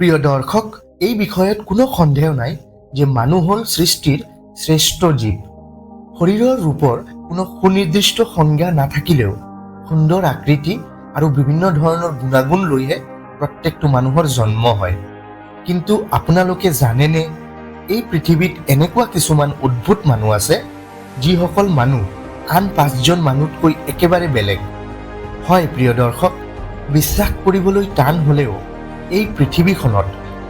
প্ৰিয় দৰ্শক, এই বিষয়ত কোনো সন্দেহ নাই যে মানুহ হ'ল সৃষ্টিৰ শ্ৰেষ্ঠ জীৱ। শৰীৰৰ ৰূপৰ কোনো সুনিৰ্দিষ্ট সংজ্ঞা নাথাকিলেও সুন্দৰ আকৃতি আৰু বিভিন্ন ধৰণৰ গুণাগুণ লৈহে প্ৰত্যেকটো মানুহৰ জন্ম হয়। কিন্তু আপোনালোকে জানেনে, এই পৃথিৱীত এনেকুৱা কিছুমান অদ্ভুত মানুহ আছে, যিসকল মানুহ আন পাঁচজন মানুহতকৈ একেবাৰে বেলেগ? হয় প্ৰিয় দৰ্শক, বিশ্বাস কৰিবলৈ টান হ'লেও এই পৃথিৱীখনত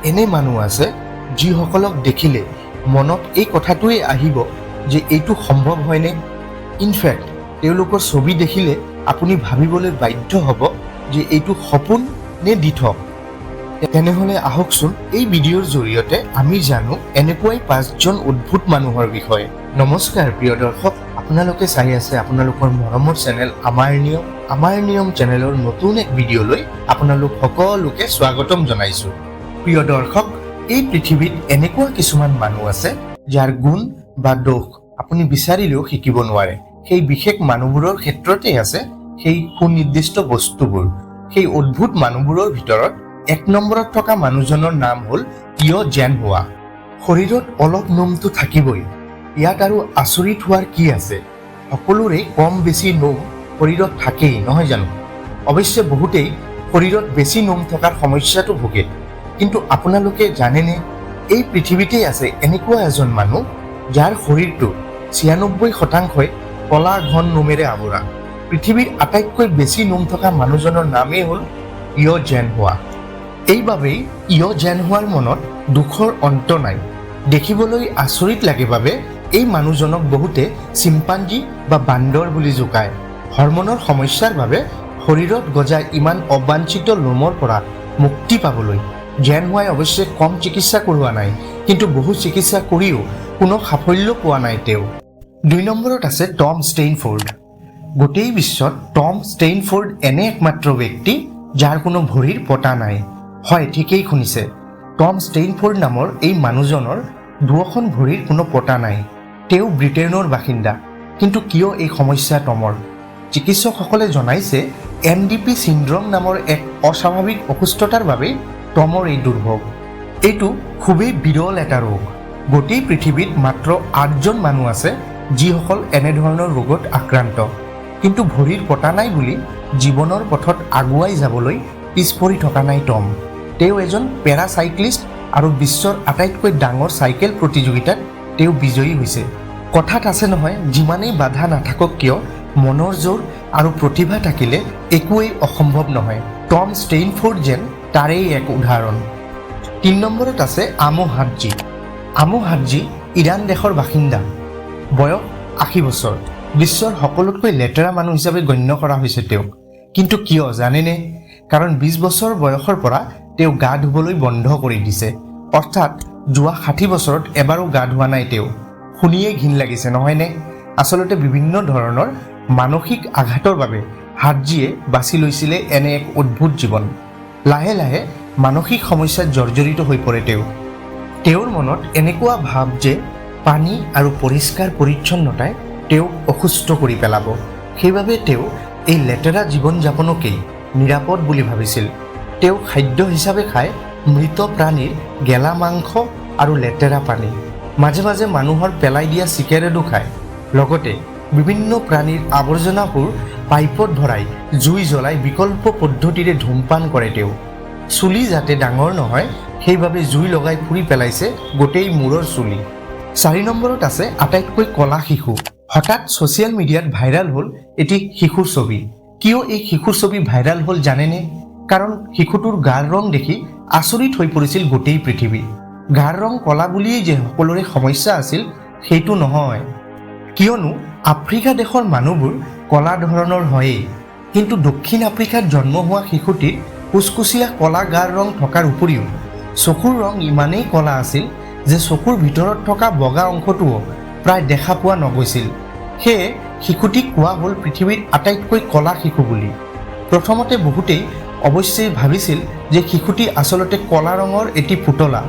এনে মানুহ আছে, যিসকলক দেখিলে মনত এই কথাটোৱেই আহিব যে এইটো সম্ভৱ হয়নে? ইনফেক্ট তেওঁলোকৰ ছবি দেখিলে আপুনি ভাবিবলৈ বাধ্য হ'ব যে এইটো সপোন নে দিঠক। তেনেহ'লে আহকচোন, এই ভিডিঅ'ৰ জৰিয়তে আমি জানো এনেকুৱাই পাঁচজন অদ্ভুত মানুহৰ বিষয়ে। নমস্কাৰ প্ৰিয় দৰ্শক, আপোনালোকে চাই আছে আপোনালোকৰ মৰমৰ চেনেল আমাৰ নিয়ম। আমাৰ নিয়ম চেনেলৰ নতুন এক ভিডিঅ'লৈ আপোনালোক সকলোকে স্বাগতম জনাইছো। প্ৰিয় দৰ্শক, এই পৃথিৱীত এনেকুৱা কিছুমান মানুহ আছে, যাৰ গুণ বা দোষ আপুনি বিচাৰিলেও শিকিব নোৱাৰে। সেই বিশেষ মানুহবোৰৰ ক্ষেত্ৰতেই আছে সেই সুনিৰ্দিষ্ট বস্তুবোৰ। সেই অদ্ভুত মানুহবোৰৰ ভিতৰত এক নম্বৰত থকা মানুহজনৰ নাম হ'ল ইয় জেনহুৱা। শৰীৰত অলপ নোমটো থাকিবই। ইয়াত আৰু আচৰিত হোৱাৰ কি আছে? সকলোৰে কম বেছি নোম শৰীৰত থাকেই, নহয় জানো? অৱশ্যে বহুতেই শৰীৰত বেছি নোম থকাৰ সমস্যাটো ভোগে। কিন্তু আপোনালোকে জানেনে, এই পৃথিৱীতেই আছে এনেকুৱা এজন মানুহ, যাৰ শৰীৰটো 96 শতাংশই কলা ঘন নোমেৰে আৱৰা? পৃথিৱীৰ আটাইতকৈ বেছি নোম থকা মানুহজনৰ নামেই হ'ল ইয় জেনহুৱা। এইবাবেই ইয় জেনহুৱাৰ মনত দুখৰ অন্ত নাই। দেখিবলৈ আচৰিত লাগে বাবে এই মানুহজনক বহুতে চিম্পাঞ্জী বা বান্দৰ বুলি জোকায়। হৰমনৰ সমস্যাৰ বাবে শৰীৰত গজা ইমান অবাঞ্ছিত লোমৰ পৰা মুক্তি পাবলৈ জেনহুৱাই অৱশ্যে কম চিকিৎসা কৰোৱা নাই। কিন্তু বহু চিকিৎসা কৰিও কোনো সাফল্য পোৱা নাই তেওঁ। দুই নম্বৰত আছে টম ষ্টেইনফোৰ্ড। গোটেই বিশ্বত টম ষ্টেইনফোৰ্ড এনে একমাত্ৰ ব্যক্তি, যাৰ কোনো ভৰিৰ পতা নাই। হয়, ঠিকেই শুনিছে, টম ষ্টেইনফোৰ্ড নামৰ এই মানুহজনৰ দুয়োখন ভৰিৰ কোনো পতা নাই। তেওঁ ব্ৰিটেইনৰ বাসিন্দা। কিন্তু কিয় এই সমস্যা টমৰ? চিকিৎসকসকলে জনাইছে, এমডিপি চিণ্ড্ৰম নামৰ এক অস্বাভাৱিক অসুস্থতাৰ বাবেই টমৰ এই দুৰ্ভোগ। এইটো খুবেই বিৰল এটা ৰোগ। গোটেই পৃথিৱীত মাত্ৰ আঠজন মানুহ আছে, যিসকল এনেধৰণৰ ৰোগত আক্ৰান্ত। কিন্তু ভৰিৰ পতা নাই বুলি জীৱনৰ পথত আগুৱাই যাবলৈ পিছ পৰি থকা নাই টম। তেওঁ এজন পেৰাচাইক্লিষ্ট আৰু বিশ্বৰ আটাইতকৈ ডাঙৰ চাইকেল প্ৰতিযোগিতাত তেওঁ বিজয়ী হৈছে। কথাত আছে নহয়, যিমানেই বাধা নাথাকক কিয়, মনৰ জোৰ আৰু প্ৰতিভা থাকিলে একোৱেই অসম্ভৱ নহয়। টম ষ্টেইনফোৰ্ড যেন তাৰেই এক উদাহৰণ। তিনি নম্বৰত আছে আমো হাটজি। আমো হাটজি ইৰাণ দেশৰ বাসিন্দা। বয়স 80 বছৰ। বিশ্বৰ সকলোতকৈ লেতেৰা মানুহ হিচাপে গণ্য কৰা হৈছে তেওঁক। কিন্তু কিয় জানেনে? কাৰণ 20 বছৰ বয়সৰ পৰা তেওঁ গা ধুবলৈ বন্ধ কৰি দিছে। অৰ্থাৎ যোৱা 60 বছৰত এবাৰো গা ধোৱা নাই তেওঁ। শুনিয়েই ঘিণ লাগিছে, নহয়নে? আচলতে বিভিন্ন ধৰণৰ মানসিক আঘাতৰ বাবে হাটজিয়ে বাছি লৈছিলে এনে এক অদ্ভুত জীৱন। লাহে লাহে মানসিক সমস্যাত জৰ্জৰিত হৈ পৰে তেওঁ। তেওঁৰ মনত এনেকুৱা ভাৱ যে পানী আৰু পৰিষ্কাৰ পৰিচ্ছন্নতাই তেওঁক অসুস্থ কৰি পেলাব। সেইবাবে তেওঁ এই লেতেৰা জীৱন যাপনকেই নিৰাপদ বুলি ভাবিছিল। তেওঁ খাদ্য হিচাপে খায় মৃত প্ৰাণীৰ গেলা মাংস আৰু লেতেৰা পানী। মাজে মাজে মানুহৰ পেলাই দিয়া চিগাৰেটো খায়। লগতে বিভিন্ন প্ৰাণীৰ আৱৰ্জনাবোৰ পাইপত ভৰাই জুই জ্বলাই বিকল্প পদ্ধতিৰে ধূমপান কৰে তেওঁ। চুলি যাতে ডাঙৰ নহয়, সেইবাবে জুই লগাই পুৰি পেলাইছে গোটেই মূৰৰ চুলি। চাৰি নম্বৰত আছে আটাইতকৈ কলা শিশু। হঠাৎ ছ'চিয়েল মিডিয়াত ভাইৰেল হ'ল এটি শিশুৰ ছবি। কিয় এই শিশুৰ ছবি ভাইৰেল হ'ল জানেনে? কাৰণ শিশুটোৰ গাৰ ৰং দেখি আচৰিত হৈ পৰিছিল গোটেই পৃথিৱী। গাৰ ৰং কলা বুলিয়েই যে সকলোৰে সমস্যা আছিল, সেইটো নহয়। কিয়নো আফ্ৰিকা দেশৰ মানুহবোৰ কলা ধৰণৰ হয়েই। কিন্তু দক্ষিণ আফ্ৰিকাত জন্ম হোৱা শিশুটিৰ কুচকুচীয়া কলা গাৰ ৰং থকাৰ উপৰিও চকুৰ ৰং ইমানেই কলা আছিল যে চকুৰ ভিতৰত থকা বগা অংশটোও প্ৰায় দেখা পোৱা নগৈছিল। সেয়ে শিশুটিক কোৱা হ'ল পৃথিৱীৰ আটাইতকৈ কলা শিশু বুলি। প্ৰথমতে বহুতেই অৱশ্যেই ভাবিছিল যে শিশুটি আচলতে কলা ৰঙৰ এটি পুতলা।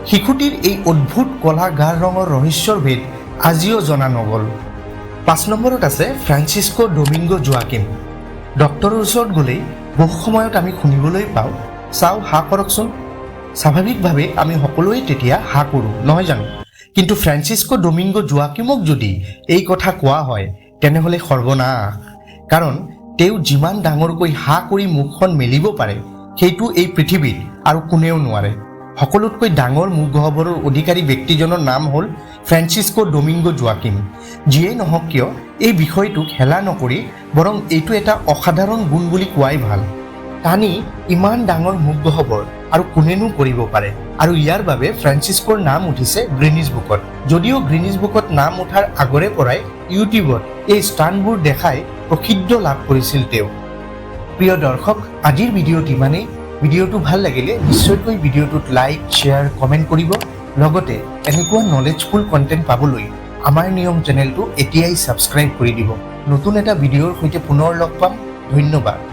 শিশুটিৰ এই অদ্ভুত কলা গাৰ ৰঙৰ ৰহস্যৰ ভেদ আজিও জনা নগ'ল। পাঁচ নম্বৰত আছে ফ্ৰান্সিস্কো ডমিংগো জোৱাকিম। ডক্তৰৰ ওচৰত গ'লেই বহু সময়ত আমি শুনিবলৈ পাওঁ, "চাওঁ, হা কৰকচোন।" স্বাভাৱিকভাৱে আমি সকলোৱে তেতিয়া হা কৰোঁ, নহয় জানো? কিন্তু ফ্ৰান্সিস্কো ডমিংগো জোৱাকিমক যদি এই কথা কোৱা হয়, তেনেহ'লে সৰ্বনাশ। কাৰণ তেওঁ যিমান ডাঙৰকৈ হা কৰি মুখখন মেলিব পাৰে, সেইটো এই পৃথিৱীত আৰু কোনেও নোৱাৰে। সকলোতকৈ ডাঙৰ মুখ গহ্বৰৰ অধিকাৰী ব্যক্তিজনৰ নাম হ'ল ফ্ৰান্সিস্কো ডমিংগো জোৱাকিম। যিয়েই নহওক কিয়, এই বিষয়টোক হেলা নকৰি বৰং এইটো এটা অসাধাৰণ গুণ বুলি কোৱাই ভাল। টানি ইমান ডাঙৰ মুখ গহ্বৰ আৰু কোনেনো কৰিব পাৰে? আৰু ইয়াৰ বাবে ফ্ৰান্সিস্কোৰ নাম উঠিছে গ্ৰীনিজ বুকত। যদিও গ্ৰীনিজ বুকত নাম উঠাৰ আগৰে পৰাই ইউটিউবত এই ষ্টাণ্টবোৰ দেখাই প্ৰসিদ্ধ লাভ কৰিছিল তেওঁ। প্ৰিয় দৰ্শক, আজিৰ ভিডিঅ'টো ইমানেই। ভিডিঅ'টো ভাল লাগিলে নিশ্চয়কৈ ভিডিঅ'টোত লাইক, শ্বেয়াৰ, কমেণ্ট কৰিব। লগতে এনেকুৱা নলেজফুল কণ্টেণ্ট পাবলৈ আমাৰ নিয়ম চেনেলটো এতিয়াই ছাবস্ক্ৰাইব কৰি দিব। নতুন এটা ভিডিঅ'ৰ সৈতে পুনৰ লগ পাম। ধন্যবাদ।